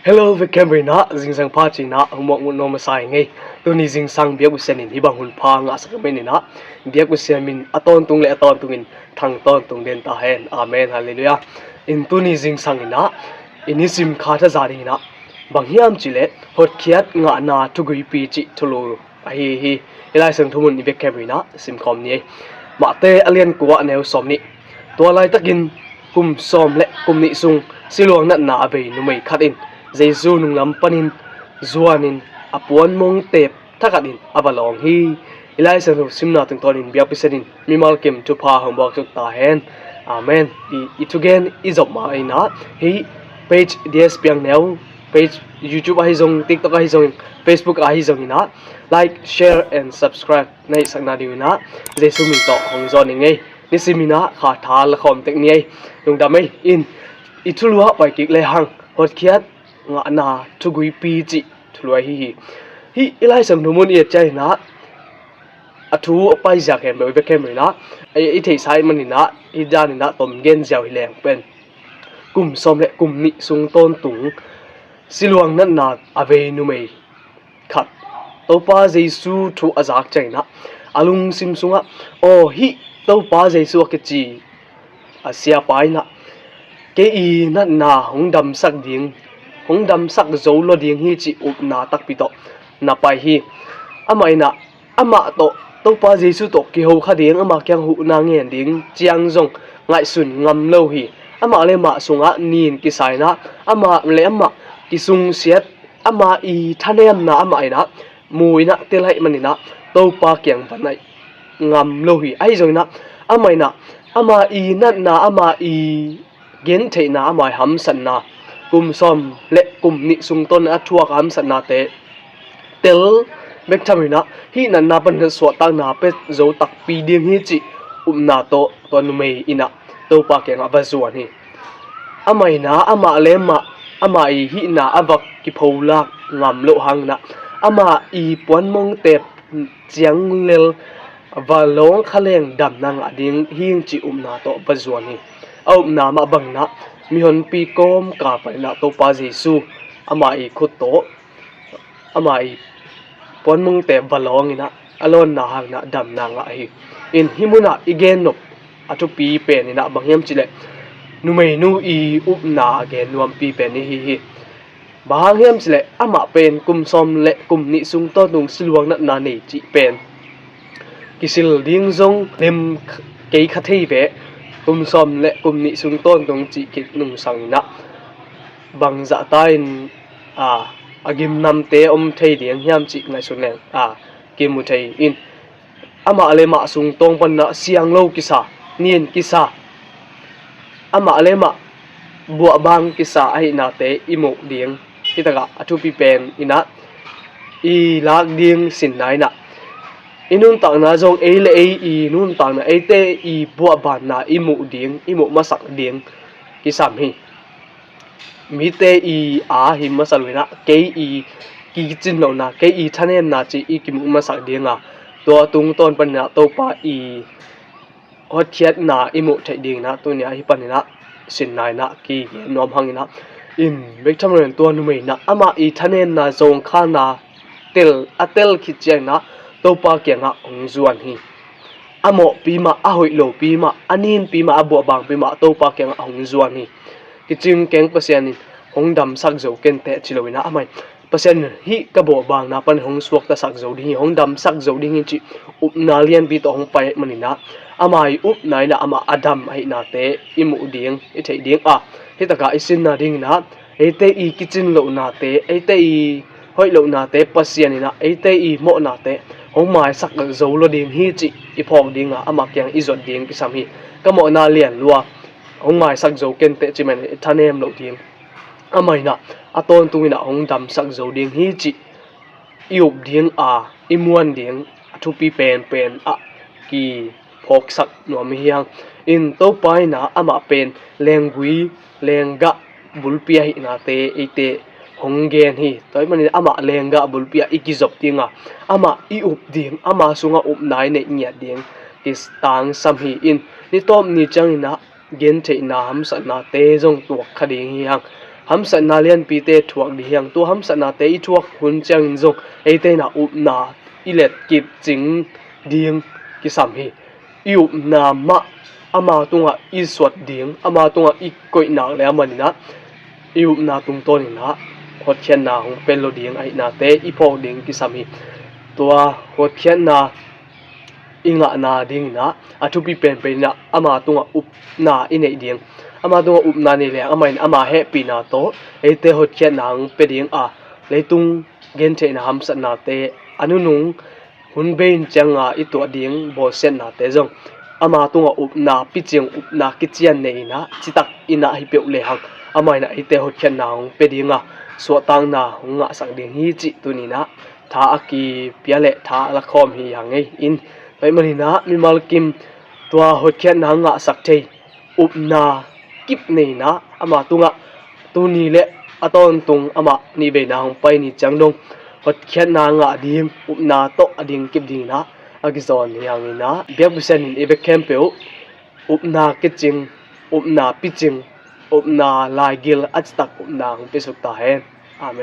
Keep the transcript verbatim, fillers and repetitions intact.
Hello, vekhem rina zingsang pha cina hong muak mut nuam a sa ing ei. Tuni zingsang biak usia in hibang hun pha ngahsak a meninah biak usia min a tawntung le a tawntungin thang tawntung den ta hen. Amen. Halleluiah. In tuni zingsang inah i nisim kha thaza dinginah bang hiam cihleh hotkhiat ngahna thuguipi cih thulu ahi hi. Hih Lai Siangtho mun i bek khem inah simkhawm ni ei. Mahte a lian kua a neu sawm nih. Tua laitakin kum sawm le kum nih sung siluang natna a vei numei khat in Jesu nunglam panin zuanin a puanmong teep thakhatin a va lawng hi. Hih Lai Siangtho simna tungtawnin biakpi senin mimal kim thupha hong buak tuk ta hen. Amen. I, i thugen i zop ma inah hih page D S Piang Neu page, YouTube ahi zong, TikTok ahi zong, Facebook ahi zong inah like, share and subscribe na hihsakna ding inah Jesu min tawh hong zawn ing ei. Nisim inah kha tha lakhawm tek ni ei. Lungdam ei. In i thulu ah pai kik le hang, hotkhiat ngahna thuguipi cih thulu ahi hi. Hih i Lai Siangtho mun i et ciang inah a thu a paizia khempeuh i bek khem inah i, i theihsa ih maninah hih dan inah tom gen ziau hi leng pen kum sawm le kum nih sung tawntung siluang natna a vei numei khat Topa Jesu thu a zak ciang inah a lungsim sungah, aw, hih Topa Jesu a kici a siapa inah kei i natna hong damsak ding, hong damsak zo lo ding hi cih upna takpi tawh na pai hi. Amah inah amah tawh, Topa Jesu tawh kiho kha ding, amah kiang huhna ngen ding ciang zong ngaihsun ngam lo hi. Amah le amah sungah nin kisa inah amah le amah kisungsiat, amah i thanemna amah inah mu inah tel ahih maninah Topa kiang va naih ngam lo hi. Ahi zong inah amah inah amah i natna, amah i gentheihna, amah i hamsatna kum sawm le kum nih sung tawn a thuak a hamsatnate tel bek tham inah hih natna pan suahtakna pia zo takpi ding hi cih upna tawh tua numei inah Topa kiangah va zuan hi. Amah inah amah le amah, amah i hihna a va kipholak ngam loh hang inah amah i puanmong teep ciang lel va lawng kha leng damna ngah ding hi ing cih upna tawh va zuan hi. A upna mah bang inah mihonpi kawmkal pan inah Topa Jesu amah i khut tawh amah i puanmong teep va lawng inah a lawnna hang inah damna ngah hi. In hih munah i gen nop a thupi pen inah bang hiam cihleh numeinu i upna a gen nuampi pen i hi hi. Bang hang hiam cihleh amah pen kum sawm le kum nih sung tawntung siluang natna nei cih pen kisil ding zong nem kei kha thei ve. Kum sawm le kum nih sung tawntung cih kinungsang inah bang zahta in a, a gimnamte om thei ding hiam cih ngaihsun leng a, kimu thei in amah le amah sungtawng pan inah siang lo kisa, nin kisa, amah le amah buahbang kisa ahihnate i muh ding. Hitakah a thupi pen inah i lak ding sinna inah i nuntakna zong ei le ei i nuntakna, eite i buahbanna i muh ding, i muh masak ding kisam hi. Mite i a hi masa lo inah kei i kicin lohna, kei i thanemna cih i kimuh masak dinga, tua tungtawn pan inah Topa i hotkhiatna i muh theih ding inah tuni ah hih pan inah sinna inah kigen nuam hang inah in bek tham lo in tua numei inah amah i thanemna zawngkhalna tel, a tel khit ciang inah Topa kiangah hong zuan hi. A mawhpi mah, a hoih lopi mah, a ninpi mah, a buahbangpi mah Topa kiangah hong zuan hi. Kicing keng Pasian in hong damsak zo kenteh ci lo inah amah in Pasian in hih ka buahbangna pan hong suaktasak zo ding hi, hong damsak zo ding hi cih upna lianpi tawh hong pai ahih man inah amah i upna inah amah a dam ahihnate i muh ding, i theih ding a, hitakah i sinna ding inah eite i kicin lohnate, eite i hoih lohnate Pasian inah eite i mawhnate hong maisak zo lo ding hi cih i phawk dinga amah kiang i zuat ding kisam hi. Ka mawhna lian lua, hong maisak zo kenteh ci man i thanem loh ding. Amah inah a tawntung inah hong damsak zo ding hi cih i up ding a, i muan ding a thupi penpen ah kiphawksak nuam hi hang. In Topa inah amah pen lenggui, lenggah bulpi ahihnate eite hong gen hi. Tua ahih manin amah lenggah bulpi ah i kizop dinga, amah i up ding, amah sungah upna i neih ngiat ding kitangsam hi. In ni tawp ni ciang inah gentheihna hamsatnate zong tuak kha ding hi hang. hamsatna lianpite thuak ding hi hang. Tua hamsatnate i thuak hun ciangin zong eite in ah upna i letkip cing ding kisam hi. I upna mah ama tungah i suat ding, ama tungah i koih nak le a man in ah i upna tungtawn in ah hotkhiatna hong pia lo ding ahihnate i phawk ding kisam hi. Tua hotkhiatna i ngahna ding in ah a thupi penpen in ah ama tungah upna i neih ding. Ama tungah upna nei leng amah in ama hehpihna tawh eite hotkhiatna hong pia ding a, leitung gentheihna hamsatnate a nunung hun bei in cianga i tuah ding bawlsiatnate zong ama tungah upna picing, upna kician nei in ah citak in ah hi peuh le hang amah in ah eite hotkhiatna hong pia ding a, suahtakna hong ngahsak ding hi cih tuni in ah tha a kipia le tha a lakhawm hi hang ei in. Tua ahih manin ah mimal kim tua hotkhiatna ngahsak thei upna kip nei in ah ama tungah tuni le a tawntung amah nihveina hong pai ni ciang dong hotkhiatna ngah ding upna tawh a ding kip ding in ah a kizawn hi hang in ah biakpisenin i bek khempeuh upna kicing, upna picing, upna laigil a citak upna hong piasuk ta hen. Amen.